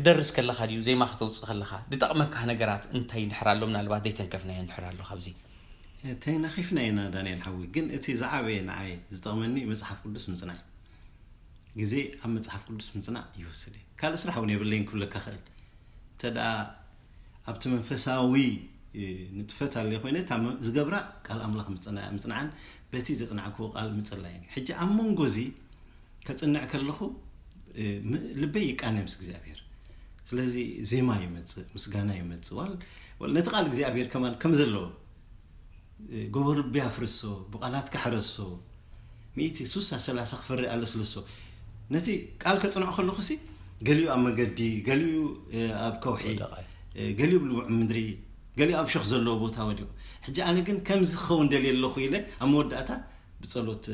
ክትደርስ ከለኻ ድዩ ዜማ ከተውፅእ ከለኻ ዝጠቕመካ ነገራት እንታይ እንድሕር ኣሎ? ምናልባት ዘይተንከፍናዮ እንድሕር ኣሎ ካብዚ። ተናኺፍና ኢና ዳንኤል ሓዊ። ግን እቲ ዝዓበየ ንዓይ ዝጠቕመኒ መፅሓፍ ቅዱስ ምፅናዕ እዩ። ግዜ ኣብ መፅሓፍ ቅዱስ ምፅናዕ ይወስድ እየ። ካልእ ስራሕ እውን የብለይን ክብለካ ክእል። እንተ ደኣ ኣብቲ መንፈሳዊ ንጥፈት ኣለ ኮይነ እታ ዝገብራ ቃል ኣምላኽ ምፅናዕን በቲ ዘፅናዕክዎ ቃል ምፅላይን እዩ። ሕጂ ኣብ መንጎ እዚ ከፅንዕ ከለኹ ልበይ ይቃነ ምስ እግዚኣብሔር። ስለዚ ዜማ ይመፅእ፣ ምስጋና ይመፅእ። ዋል ነቲ ቃል እግዚኣብሔር ከማን ከም ዘለዎ ጎቦ ልቢ ኣፍርሶ፣ ብቃላትካ ሕረሶ፣ ሚእቲ ሱሳ ሰላሳ ክፈሪ ኣለስልሶ። ነቲ ቃል ከፅንዖ ከለኹ ሲ ገሊኡ ኣብ መገዲ፣ ገሊኡ ኣብ ከውሒ፣ ገሊኡ ኣብ ልሙዕ ምድሪ፣ ገሊኡ ኣብ ሸኽ ዘለዎ ቦታ ወዲቑ። ሕጂ ኣነ ግን ከምዚ ክኸውን ደልየ ኣለኹ ኢለ ኣብ መወዳእታ ብፀሎት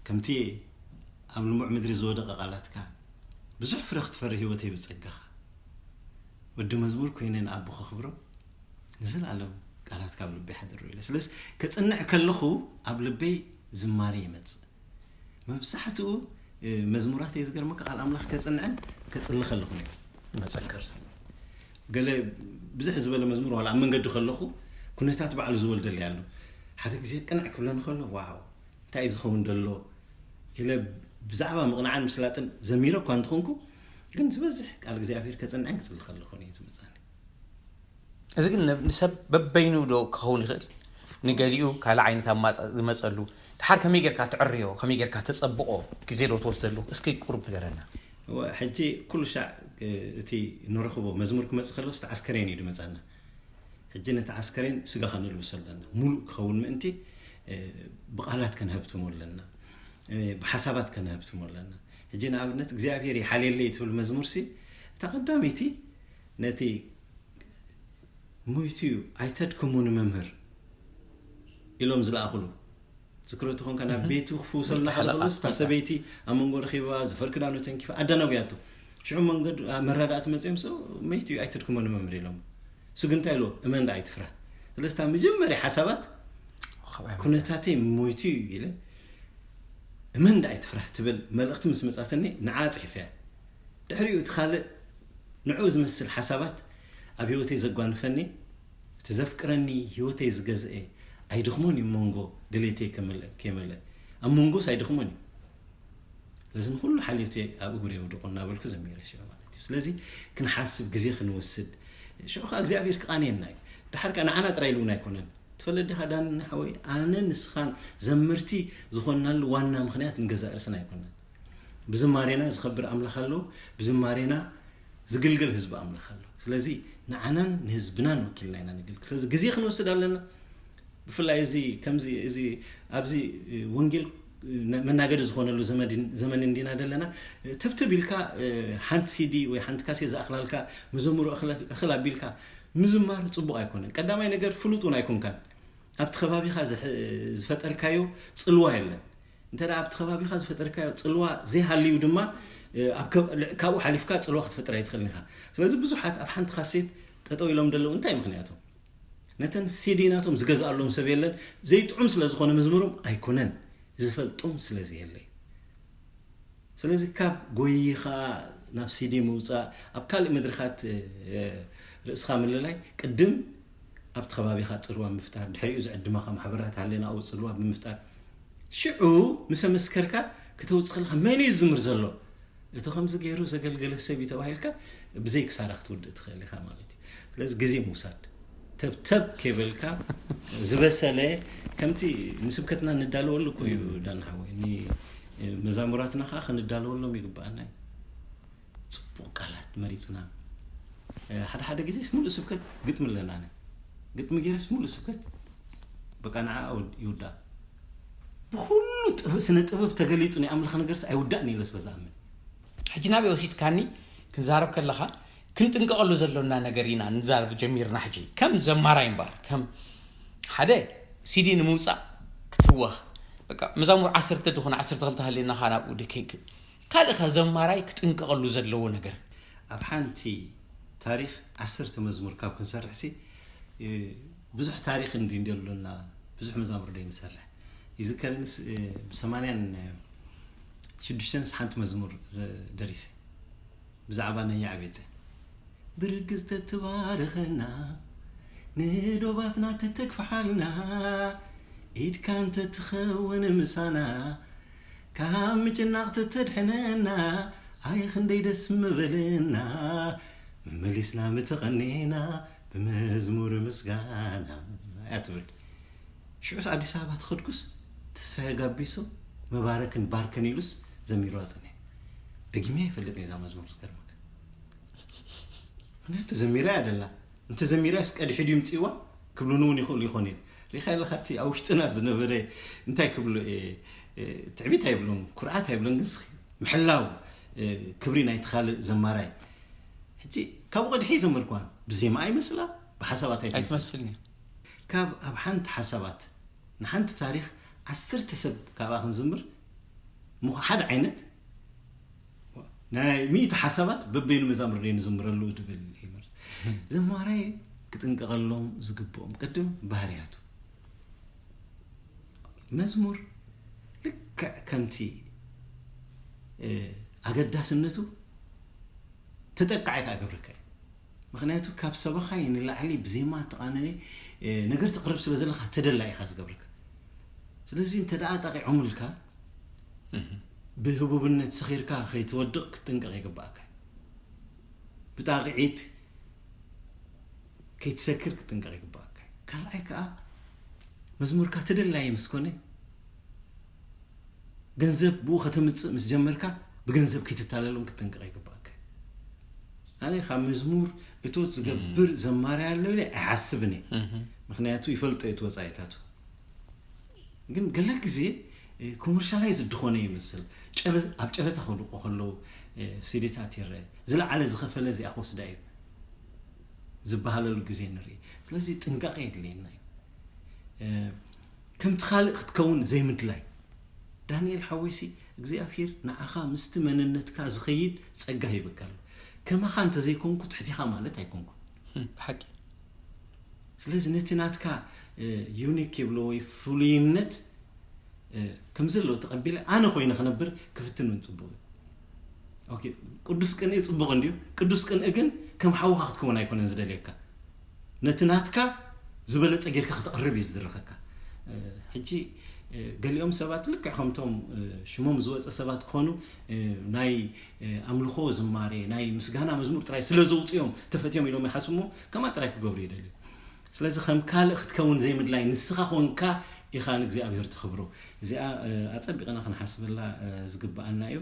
ከምቲ ኣብ ልሙዕ ምድሪ ዝወደቐ ቃላትካ ብዙሕ ፍረ ክትፈሪ ህይወተይ ብፀጋኻ ወዲ መዝሙር ኮይነ ንኣቦ ከኽብሮ ንዘለኣለም ቃላትካ ኣብ ልበይ ሓድሮ ኢለ። ስለዚ ከፅንዕ ከለኹ ኣብ ልበይ ዝማሬ ይመፅእ። መብዛሕትኡ መዝሙራተይ ዝገርመካ ቃል ኣምላኽ ከፅንዕን ከፅሊ ከለኹ ነይሩ። መፀከር ገለ ብዝሕ ዝበለ መዝሙር ዋላ ኣብ መንገዲ ከለኹ ኩነታት ባዕሉ ዝወልደለይ ኣሎ። ሓደ ግዜ ቅንዕ ክብለኒ ከሎ ዋው እንታይ እዩ ዝኸውን ደሎ ኢለ ብዛዕባ ምቕናዕን ምስላጥን ዘሚረ እኳ እንተኾንኩ ግን ዝበዝሕ ቃል እግዚኣብሔር ከፅንዕን ክፅሊ ከለኹ እዩ ዝመፃኒ። እዚ ግን ንሰብ በበይኑ ዶ ክኸውን ይኽእል? ንገሊኡ ካልእ ዓይነት ኣማፃ ዝመፀሉ ድሓር ከመይ ጌርካ ትዕርዮ ከመይ ጌርካ ተፀብቆ ግዜ ዶ ትወስደሉ እስኪ ቁሩብ ንገረና። ሕጂ ኩሉ ሻዕ እቲ ንረኽቦ መዝሙር ክመፅእ ከሎ ዝተዓስከረን እዩ ድመፃና። ሕጂ ነቲ ዓስከሬን ስጋኻ ነልብሶ ኣለና። ሙሉእ ክኸውን ምእንቲ ብቓላት ከነህብትሞ ኣለና፣ ብሓሳባት ከነህብትሞ ኣለና። ሕጂ ንኣብነት እግዚኣብሔር ይሓልየለይ ትብል መዝሙር ሲ እታ ቀዳመይቲ ነቲ ሞይቱ እዩ ኣይተድክሙ ንመምህር ኢሎም ዝለኣኽሉ ዝክሮ ተኾንካ ናብ ቤቱ ክፍውሰልና ከለክሉስ እታ ሰበይቲ ኣብ መንጎ ረኺባ ዝፈር ክዳኑ ተንኪፋ ኣዳናጉያቱ ሽዑ መንገድ መረዳእቲ መፅኦም ሰው መይቱ እዩ ኣይተድክሞ ንመምህር ኢሎም ስግምታ ኢሎ እመን ዳ ኣይትፍራ ስለስታ መጀመርያ ሓሳባት ኩነታተይ ሞይቱ እዩ ኢለ እመን ዳ ኣይትፍራ ትብል መልእኽቲ ምስ መፃተኒ ንዓ ፅሒፈያ ድሕሪኡ እቲ ካልእ ንዑ ዝመስል ሓሳባት ኣብ ህይወተይ ዘጓንፈኒ እቲ ዘፍቅረኒ ህይወተይ ዝገዝአ ኣይድኽሞን እዩ መንጎ ድሌተይ ከመልእ ኣብ መንጎስ ኣይድኽሞን እዩ ስለዚ ንኩሉ ሓልዮት ኣብ እግሩ የውድቁ እናበልኩ ዘሚረ ሽዑ ማለት እዩ ስለዚ ክንሓስብ ግዜ ክንወስድ ሽዑ ከዓ እግዚኣብሔር ክቃንየና እዩ ድሓር ከዓ ንዓና ጥራይ ኢሉ እውን ኣይኮነን ትፈለጥ ዲኻ ዳኒ ሓወይ ኣነ ንስኻን ዘመርቲ ዝኾንናሉ ዋና ምኽንያት ንገዛእ ርእስና ኣይኮነን ብዝማሬና ዝኸብር ኣምላኽ ኣሎ ብዝማሬና ዝግልገል ህዝቢ ኣምላኽ ኣሎ ስለዚ ንዓናን ንህዝብናን ወኪልና ኢና ንግልግል ስለዚ ግዜ ክንወስድ ኣለና ብፍላይ እዚ ከምዚ እዚ ኣብዚ ወንጌል መናገዲ ዝኾነሉ ዘመን እንዲና ዘለና ተብተብ ኢልካ ሓንቲ ሲዲ ወይ ሓንቲ ካሴ ዝኣኽላልካ መዘምሩ እኽል ኣቢልካ ምዝማር ፅቡቕ ኣይኮነን ቀዳማይ ነገር ፍሉጥ እውን ኣይኮንካን ኣብቲ ከባቢኻ ዝፈጠርካዮ ፅልዋ የለን እንተ ኣብቲ ከባቢኻ ዝፈጠርካዮ ፅልዋ ዘይሃልዩ ድማ ካብኡ ሓሊፍካ ፅልዋ ክትፈጥር ኣይትኽእልን ኢኻ ስለዚ ብዙሓት ኣብ ሓንቲ ካሴት ጠጠው ኢሎም ደለዉ እንታይ ምኽንያቶም ነተን ሲዲ ናቶም ዝገዝኣሎም ሰብ የለን ዘይጥዑም ስለ ዝኾነ መዝሙሮም ኣይኮነን ዝፈልጦም ስለ ዘየለይ ስለዚ ካብ ጎይኻ ናብ ሲዲ ምውፃእ ኣብ ካልእ መድረኻት ርእስኻ ምልላይ ቅድም ኣብቲ ከባቢኻ ፅልዋ ምፍጣር ድሕሪኡ ዝዕድመኻ ማሕበራት ሃለና ኣብኡ ፅልዋ ብምፍጣር ሽዑ ምስ ኣመስከርካ ክተውፅእ ከለካ መን እዩ ዝዝምር ዘሎ እቲ ከምዚ ገይሩ ዘገልገለ ሰብ እዩ ተባሂልካ ብዘይ ክሳራ ክትውድእ ትኽእል ኢኻ ማለት እዩ ስለዚ ግዜ ምውሳድ ተብተብ ከይበልካ ዝበሰለ ከምቲ ንስብከትና ንዳለወሉ እኮ እዩ ዳና ሓወይ መዛሙራትና ከዓ ክንዳለወሎም ይግባኣና እዩ ፅቡቅ ቃላት መሪፅና ሓደ ሓደ ግዜ ሙሉእ ስብከት ግጥሚ ኣለና ግጥሚ ገይረስ ሙሉእ ስብከት በቃ ንዓ ይውዳእ ብኩሉ ስነ ጥበብ ተገሊፁ ናይ ኣምላኽ ነገርስ ኣይውዳእን ኢለ ስለ ዝኣምን ሕጂ ናበይ ወሲድካኒ ክንዛረብ ከለኻ ክንጥንቀቐሉ ዘሎና ነገር ኢና ንዛረብ ጀሚርና ሕጂ ከም ዘማራይ እምበኣር ከም ሓደ ሲዲ ንምውፃእ ክትወኽ በቃ መዛሙር ዓሰርተ ዝኾነ ዓሰርተ ክልተ ሃልየናኻ ናብኡ ድከይክ ካልእኻ ዘማራይ ክጥንቀቐሉ ዘለዎ ነገር ኣብ ሓንቲ ታሪኽ ዓሰርተ መዝሙር ካብ ክንሰርሕ ሲ ብዙሕ ታሪኽ እንዲ እንዲሉና ብዙሕ መዛሙር ዶ ንሰርሕ ይዝከረንስ ብሰማንያን ሽዱሽተንስ ሓንቲ መዝሙር ደሪሰ ብዛዕባ ነኛ ዕቤት ብርግጽ ተትባርኸና፣ ንዶባትና ተተግፍሓልና፣ ኢድካ እንተትኸውን ምሳና፣ ካብ ምጭናቕ ተተድሕነና፣ ኣይ ክንደይ ደስ ምበለና። መመሊስና ምተቐኔና ብመዝሙር ምስጋና እያ ትብል። ሽዑስ ኣዲስ ኣበባ ትኸድኩስ ተስፋዬ ጋቢሶ መባረክን ባርከን ኢሉስ ዘሚሩ ኣጸኒሕ። ደጊመ ይፈልጥ ነዛ መዝሙር ዝገርመካ። ምክንያቱ ዘሚራ እያ ደላ። እንተ ዘሚራ ስ ቀዲሑ ድዩ ምጽዋ ክብሉን እውን ይኽእሉ ይኾን ኢል። ሪኻ ኣለኻ እቲ ኣብ ውሽጥና ዝነበረ እንታይ ክብሉ እ፣ እ፣ ትዕቢት ኣይብሎም፣ ኩርዓት ኣይብሎም፣ ግን ስኺ ምሕላው እ፣ ክብሪ ናይቲ ካልእ ዘማራይ። ሕጂ ካብኡ ቀዲሐ ይዘመርኳን ብዜማ ኣይመስላ፣ ብሓሳባት ኣይትመስል። ኣይትመስልን እያ። ካብ ኣብ ሓንቲ ሓሳባት ንሓንቲ ታሪኽ ዓሰርተ ሰብ ካብኣ ክንዝምር ምኹ ሓደ ዓይነት ናይ ሚእቲ ሓሳባት በበይኑ መዛሙር ደይ ንዝምረሉ ድብል ይመርጽ። ዘማራይ ክጥንቀቐሎም ዝግብኦም ቅድም ባህርያቱ። መዝሙር ልክዕ ከምቲ እ፣ ኣገዳስነቱ ተጠቃዒ ከኣ ገብረካ እዩ። ምክንያቱ ካብ ሰባኻይ ንላዕሊ ብዜማ ተቃነነ እ፣ ነገር ተቅርብ ስለ ዘለካ ተደላይ ኢካ ዝገብረካ። ስለዚ እንተ ደኣ ጠቂዖምልካ ብህቡብነት ሰኺርካ ከይትወድቕ ክትጥንቀቕ ይግባእካ። ብጣቕዒት ከይትሰክር ክትጥንቀቕ ይግባእካ። ካልኣይ ከዓ መዝሙርካ ተደላይ ምስ ኮነ ገንዘብ ብኡ ከተምፅእ ምስ ጀመርካ ብገንዘብ ከይትታለሎም ክትጥንቀቕ ይግባእካ። ኣነ ካብ መዝሙር እቶት ዝገብር ዘማሪ ኣሎ ኢለ ኣይሓስብን እየ። ምክንያቱ ይፈልጦ እየ እቲ ወፃኢታቱ። ግን ገለ ግዜ ኮመርሻላይዝ ድኾነ ይመስል። ጨረ- ኣብ ጨረታ ከውድቆ ከለዉ ሲዲታት ይረአ። ዝለዓለ ዝኸፈለ እዚኣ ክወስዳ እዩ ዝበሃለሉ ግዜ ንርኢ። ስለዚ ጥንቃቄ የድልየና እዩ። ከምቲ ካልእ ክትከውን ዘይምድላይ። ዳንኤል ሓወይሲ እግዚኣብሔር ንዓኻ ምስቲ መንነትካ ዝኸይድ ጸጋ ሂበካ ኣሎ። ከማኻ እንተዘይኮንኩ ትሕቲኻ ማለት ኣይኮንኩን። ብሓቂ ስለዚ ነቲ ናትካ ዩኒክ ይብሎ ወይ ፍሉይነት ከም ዘለዎ ተቐቢለ ኣነ ኮይነ ክነብር ክፍትን እውን ጽቡቕ እዩ። ኦኬ፣ ቅዱስ ቅንኢ ጽቡቕ እንድዩ። ቅዱስ ቅንኢ ግን ከም ሓውኻ ክትከውን ኣይኮነን ዝደልየካ። ነቲ ናትካ ዝበለጸ ጌርካ ክትቕርብ እዩ ዝድርኸካ። ሕጂ ገሊኦም ሰባት ልክዕ ከምቶም ሽሞም ዝወፀ ሰባት ክኾኑ ናይ ኣምልኾ ዝማሬ ናይ ምስጋና መዝሙር ጥራይ ስለ ዘውፅኦም ተፈትዮም ኢሎም ይሓስቡ እሞ ከምኣ ጥራይ ክገብሩ ይደልዩ። ስለዚ ከም ካልእ ክትከውን ዘይምድላይ ንስኻ ኮንካ ኢኻ ንእግዚኣብሔር ትኽብሮ። እዚኣ ኣጸቢቕና ክንሓስበላ ዝግብኣና እዩ።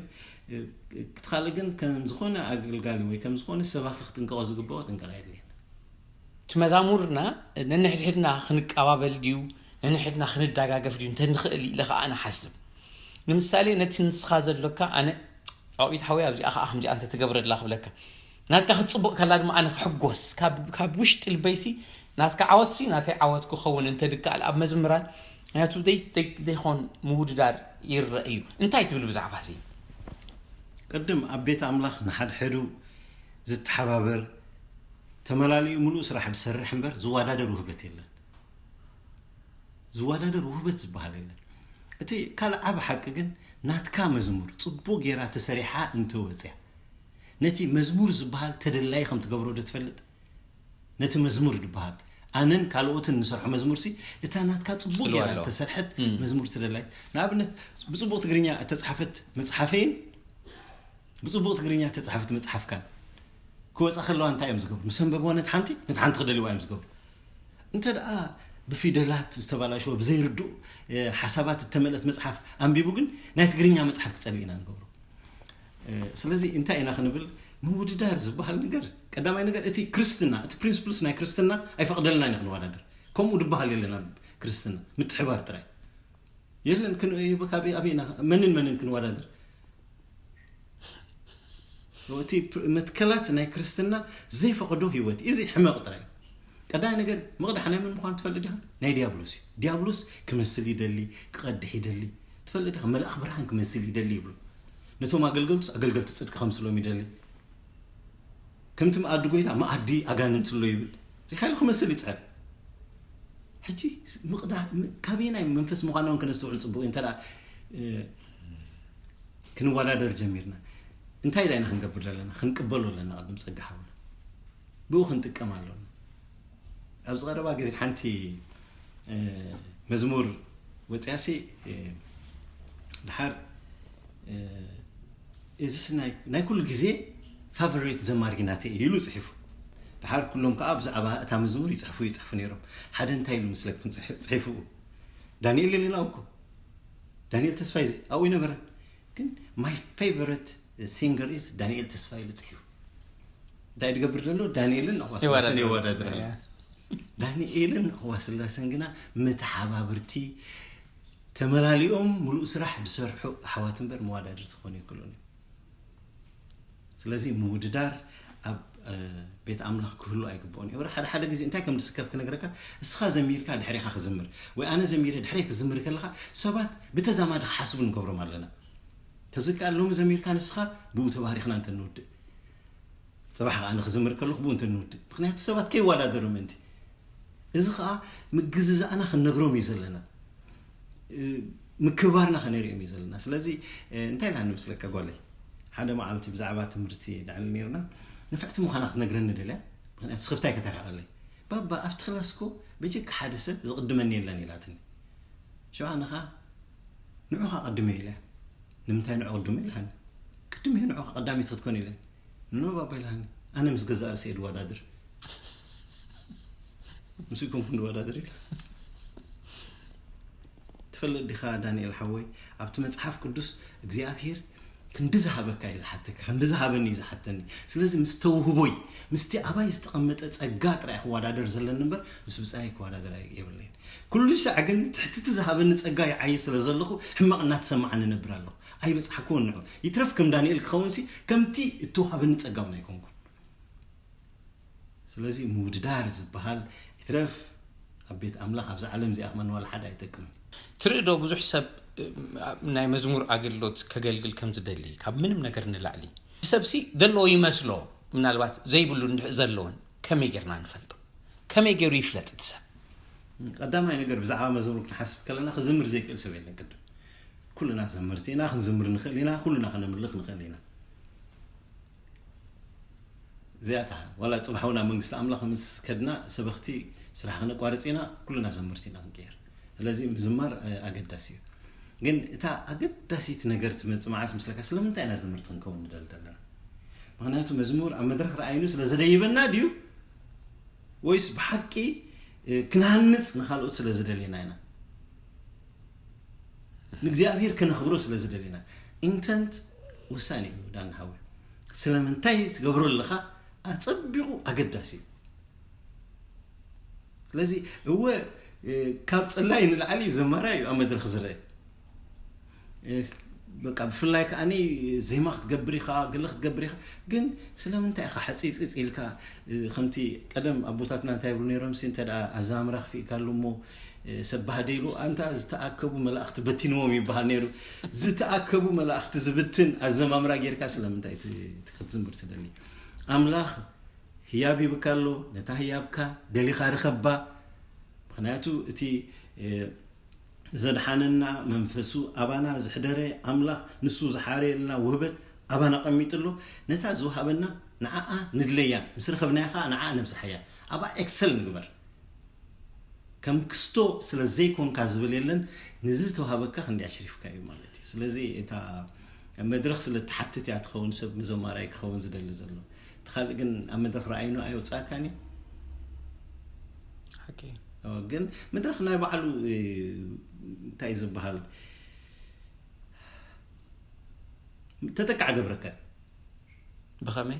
እቲ ካልእ ግን ከም ዝኾነ ኣገልጋሊ ወይ ከም ዝኾነ ሰባኺ ክጥንቀቖ ዝግብኦ ጥንቀቕ የድልየን። እቲ መዛሙርና ነንሕድሕድና ክንቀባበል ድዩ ነንሕድና ክንዳጋገፍ ድዩ እንተንኽእል ኢለ ከዓ ንሓስብ። ንምሳሌ ነቲ ንስኻ ዘሎካ ኣነ ኣውኢት ሓወይ ኣብዚኣ ከዓ ከምዚኣ እንተትገብረላ ክብለካ ናትካ ክትፅቡቕ ከላ ድማ ኣነ ክሕጎስ ካብ ውሽጢ ልበይሲ ናትካ ዓወትሲ ናተይ ዓወት ክኸውን እንተድከኣል ኣብ መዝምራን ምክንያቱ ዘይኮን ምውድዳር ይረአ እዩ። እንታይ ትብል ብዛዕባ ሲ ቅድም ኣብ ቤት ኣምላኽ ንሓድሕዱ ዝተሓባበር ተመላሊኡ ምሉእ ስራሕ ዝሰርሕ እምበር ዝወዳደር ውህበት የለን። ዝወዳደር ውህበት ዝበሃል የለን። እቲ ካልእ ዓብ ሓቂ ግን ናትካ መዝሙር ጽቡቕ ጌራ ተሰሪሓ እንተወፅያ ነቲ መዝሙር ዝበሃል ተደላይ ከም ትገብሮ ዶ ትፈልጥ? ነቲ መዝሙር ዝበሃል ኣነን ካልኦትን ንሰርሖ መዝሙር ሲ እታ ናትካ ጽቡቕ ጌራ ተሰርሐት መዝሙር ተደላይት ንኣብነት ብጽቡቕ ትግርኛ እተጻሓፈት መጽሓፈይን ብጽቡቕ ትግርኛ እተጻሓፈት መጽሓፍካን ክወጻ ከለዋ እንታይ እዮም ዝገብሩ? ምስ ኣንበብዋ ነቲ ሓንቲ ነቲ ሓንቲ ክደልይዋ እዮም ዝገብሩ። እንተ ደኣ ብፊደላት ዝተባላሸወ ብዘይርድኡ ሓሳባት እተመልአት መጽሓፍ ኣንቢቡ ግን ናይ ትግርኛ መጽሓፍ ክጸልእ ኢና ንገብሮ። ስለዚ እንታይ ኢና ክንብል ምውድዳር ዝበሃል ነገር ቀዳማይ ነገር እቲ ክርስትና እቲ ፕሪንስፕልስ ናይ ክርስትና ኣይፈቕደልና ኢና ክንወዳደር። ከምኡ ድበሃል የለን ኣብ ክርስትና ምትሕባር ጥራይ የለን። ኣበና መንን መንን ክንወዳደር እቲ መትከላት ናይ ክርስትና ዘይፈቕዶ ህይወት እዚ ሕመቕ ጥራይ። ቀዳማይ ነገር ምቕዳሕ ናይ መን ምዃኑ ትፈልጥ ዲኻ? ናይ ዲያብሎስ እዩ። ዲያብሎስ ክመስል ይደሊ፣ ክቐድሕ ይደሊ። ትፈልጥ ዲኻ? መልኣኽ ብርሃን ክመስል ይደሊ ይብሉ። ነቶም ኣገልገልቱስ ኣገልገልቲ ጽድቂ ከምስሎም ይደሊ። ከምቲ መኣዲ ጎይታ መኣዲ ኣጋንንቲ ኣሎ ይብል። ሪኻሉ ክመስል ይጽዕር። ሕጂ ምቕዳ ካበየናይ መንፈስ ምዃና እውን ከነስተውዕል ጽቡቕ እዩ። እንተ ደኣ ክንወዳደር ጀሚርና እንታይ ዳይና ክንገብር ዘለና? ክንቅበሎ ኣለና። ቅድም ጸጋ ሓውና፣ ብኡ ክንጥቀም ኣለና። ኣብዚ ቀረባ ግዜ ሓንቲ መዝሙር ወፅያሲ፣ ድሓር፣ እዚ ናይ ኩሉ ግዜ ፋቨሪት ዘማሪ ናተ እዩ ኢሉ ፅሒፉ። ድሓር ኩሎም ከዓ ብዛዕባ እታ መዝሙር ይፅሕፉ ይፅሕፉ ነይሮም። ሓደ እንታይ ኢሉ ምስለኩም ፅሒፉ? ዳንኤል ሌላው እኮ፣ ዳንኤል ተስፋይ ኣብኡ ይነበረን፣ ግን my favorite singer is ዳንኤል ተስፋይ ኢሉ ፅሒፉ። እንታይ ድገብር ዘሎ? ዳንኤልን ኣዋስላሰን የወዳድር ኣሎ። ዳንኤልን ኣዋስላሰን ግና መተሓባብርቲ ተመላሊኦም ምሉእ ስራሕ ዝሰርሑ ኣሕዋት እምበር መወዳድርቲ ክኾኑ ይክእሉን እዮም። ስለዚ ምውድዳር ኣብ ቤት ኣምላኽ ክህሉ ኣይግብኦን እዩ። ሓደ ሓደ ግዜ እንታይ ከም ዝስከፍ ክነግረካ፣ እስኻ ዘሚርካ ድሕሬኻ ክዝምር ወይ ኣነ ዘሚረ ድሕሬ ክዝምር ከለኻ ሰባት ብተዛማዲ ክሓስቡ ንገብሮም ኣለና። ተዝከኣል ሎሚ ዘሚርካ ንስኻ ብኡ ተባሪኽና እንተንውድእ፣ ጽባሕ ከኣ ንክዝምር ከለኹ ብኡ እንተንውድእ፣ ምክንያቱ ሰባት ከይወዳደሩ ምእንቲ። እዚ ከኣ ምግዝዛእና ክንነግሮም እዩ ዘለና፣ ምክብባርና ከነሪኦም እዩ ዘለና። ስለዚ እንታይ ኢልና ንምስለካ ጓለይ፣ ሓደ መዓልቲ ብዛዕባ ትምህርቲ ንዕል ነርና፣ ንፍዕቲ ምዃና ክትነግረኒ ደልያ። ምክንያቱ ስኽፍታይ ከተርሕቐለይ፣ ባባ ኣብቲ ክላስኮ በጀካ ሓደ ሰብ ዝቕድመኒ የለን ኢላትኒ። ሸዋ ንኻ ንዑኻ ቅድመ ኢለ። ንምንታይ ንዑ ቅድመ ኢልሃኒ? ቅድመ ንዑኻ ቀዳሚት ክትኮን ኢለ። ኖ ባባ ኢልሃኒ። ኣነ ምስ ገዛእ ርእሰይ ድወዳድር፣ ምስ ኢኩም ክንወዳድር ኢለ። ትፈልጥ ዲኻ ዳንኤል ሓወይ፣ ኣብቲ መጽሓፍ ቅዱስ እግዚኣብሔር ክንዲ ዝሃበካ እዩ ዝሓተካ፣ ክንዲ ዝሃበኒ እዩ ዝሓተኒ። ስለዚ ምስ ተውህቦይ፣ ምስቲ ኣባይ ዝተቐመጠ ጸጋ ጥራይ ክወዳደር ዘለኒ እምበር ምስ ብጻይ ክወዳደር የብለይን። ኩሉ ሻዕ ግን ትሕቲ እቲ ዝሃበኒ ጸጋ ይዓይ ስለ ዘለኹ ሕማቕ እናተሰማዓኒ እነብር ኣለኹ። ኣይበጻሕኩዎን ንዑ። ይትረፍ ከም ዳንኤል ክኸውንሲ ከምቲ እተዋሃበኒ ጸጋ እውን ኣይኮንኩን። ስለዚ ምውድዳር ዝበሃል ይትረፍ ኣብ ቤት ኣምላኽ ኣብዛ ዓለም እዚኣ ክመን ዋላ ሓደ ኣይጠቅምን። ትርኢ ዶ ብዙሕ ሰብ ናይ መዝሙር ኣገልግሎት ከገልግል ከም ዝደሊ ካብ ምንም ነገር ንላዕሊ? ሰብሲ ዘለዎ ይመስሎ፣ ምናልባት ዘይብሉ እንድሕር ዘለውን ከመይ ጌርና ንፈልጦ? ከመይ ገይሩ ይፍለጥ እቲ ሰብ? ቀዳማይ ነገር ብዛዕባ መዝሙር ክንሓስብ ከለና ክዝምር ዘይክእል ሰብ የለን። ቅድም ኩልና ዘመርቲ ኢና፣ ክንዝምር ንኽእል ኢና፣ ኩልና ክነምልኽ ንኽእል ኢና። እዚኣታ ዋላ ጽባሕ እውን ኣብ መንግስቲ ኣምላኽ ምስ ከድና ሰበኽቲ ስራሕ ክነቋርጽ ኢና፣ ኩልና ዘመርቲ ኢና ክንቀየር። ስለዚ ምዝማር ኣገዳሲ እዩ። ግን እታ ኣገዳሲት ነገር ትመጽእ መዓስ ምስለካ ስለምንታይ ኢና ዘመርቲ ክንከውን ንደሊ ዘለና? ምክንያቱ መዝሙር ኣብ መድረኽ ረኣይኑ ስለ ዘደይበና ድዩ ወይስ ብሓቂ ክንሃንጽ ንካልኦት ስለ ዝደልየና ኢና? ንእግዚኣብሔር ከነኽብሮ ስለ ዝደልየና። ኢንተንት ወሳኒ እዩ። ዳን ሓወይ፣ ስለምንታይ ትገብሮ ኣለኻ ኣጸቢቑ ኣገዳሲ እዩ። ስለዚ እወ፣ ካብ ጸላይ ንላዕሊ ዘማራይ እዩ ኣብ መድረኽ ዝረአ። በቃ ብፍላይ ከዓኒ ዜማ ክትገብር ኢኻ፣ ገለ ክትገብር ኢኻ፣ ግን ስለምንታይ ኢኻ ሕጽጽጽ ኢልካ? ከምቲ ቀደም ኣቦታትና እንታይ ይብሉ ነይሮም ሲ፣ እንተ ደኣ ኣዘማምራ ክፍኢካ ኣሎ እሞ ሰብ ባህደ ኢሉ ኣንታ ዝተኣከቡ መላእኽቲ በቲንዎም ይበሃል ነይሩ። ዝተኣከቡ መላእኽቲ ዝብትን ኣዘማምራ ጌርካ ስለምንታይ ክትዝምር ትደሊ? ኣምላኽ ህያብ ሂብካ ኣሎ። ነታ ህያብካ ደሊኻ ርኸባ። ምክንያቱ እቲ ዘድሓነና መንፈሱ ኣባና ዘሕደረ ኣምላኽ ንሱ ዝሓረየልና ውህበት ኣባና ቀሚጡ ኣሎ። ነታ ዝወሃበና ንዓኣ ንድለያ፣ ምስ ረኸብናያ ከኣ ንዓኣ ነብዝሓያ፣ ኣብኣ ኤክሰል ንግበር። ከም ክስቶ ስለ ዘይኮንካ ዝብል የለን። ንዚ ዝተዋሃበካ ክንዲ ኣሽሪፍካ እዩ ማለት እዩ። ስለዚ እታ መድረኽ ስለ ትሓትት እያ ትኸውን ሰብ መዘማራይ ክኸውን ዝደሊ ዘሎ። እቲ ካልእ ግን ኣብ መድረኽ ረኣይኑ ኣየውፅኣካን እዩ። ሓቂ ግን መድረኽ ናይ ባዕሉ እንታይ ዝበሃል ተጠቃዕ ገብረካ። ብኸመይ?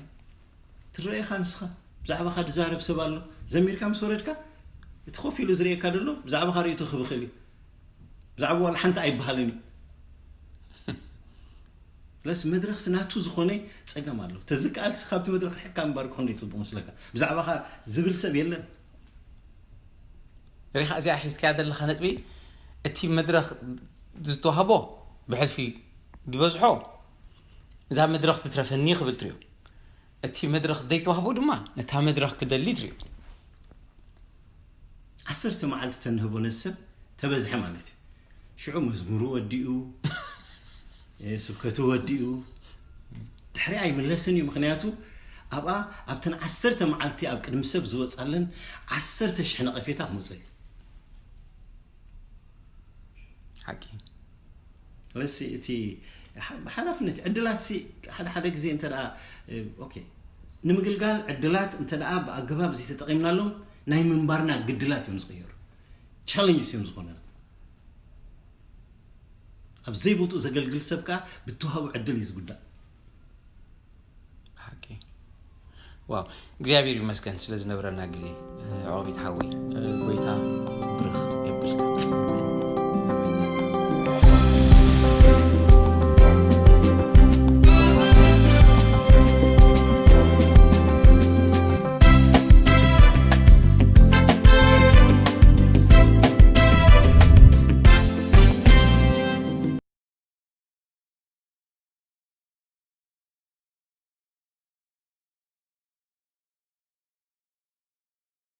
ትረኤኻ ንስኻ ብዛዕባኻ ዝዛረብ ሰብ ኣሎ። ዘሚርካ ምስ ወረድካ እቲ ኮፍ ኢሉ ዝርእየካ ዘሎ ብዛዕባኻ ርእይቶ ክህብ ይኽእል እዩ። ብዛዕባ ዋላ ሓንቲ ኣይበሃልን እዩ። ለስ መድረኽሲ ናቱ ዝኾነ ጸገም ኣሎ። ተዝከኣልሲ ካብቲ መድረኽ ርሒቕካ ምንባር ክንደይ ጽቡቕ መስለካ። ብዛዕባኻ ዝብል ሰብ የለን። ሪኻ እዚኣ ሒዝካያ ዘለኻ ነጥቢ፣ እቲ መድረኽ ዝተዋህቦ ብሕልፊ ዝበዝሖ እዛ መድረኽ ትትረፈኒ ክብል ትሪኦ። እቲ መድረኽ ዘይተዋህቦ ድማ ነታ መድረኽ ክደሊ ትሪኦ። ዓሰርተ መዓልቲ ተንህቦ ነቲ ሰብ ተበዝሐ ማለት እዩ። ሽዑ መዝሙሩ ወዲኡ፣ ስብከቱ ወዲኡ፣ ድሕሪ ኣይምለስን እዩ። ምክንያቱ ኣብኣ ኣብተን ዓሰርተ መዓልቲ ኣብ ቅድሚ ሰብ ዝወፃለን ዓሰርተ ሽሕ ነቐፌታ ክመፀ እዩ። ሓቂ ስለዚ እቲ ሓ- ሓላፍነት ዕድላት ሲ ሓደ ሓደ ግዜ እንተ ደኣ ኦኬ ንምግልጋል ዕድላት እንተ ደኣ ብኣገባብ ዘይተጠቒምናሎም ናይ ምንባርና ግድላት እዮም ዝቕየሩ። ቻለንጅስ እዮም ዝኾነና። ኣብ ዘይቦትኡ ዘገልግል ሰብ ከዓ ብተዋህቦ ዕድል እዩ ዝጉዳእ። ሓቂ ዋው እግዚኣብሔር ይመስገን ስለ ዝነበረና ግዜ። ዖቢት ሓወይ ጎይታ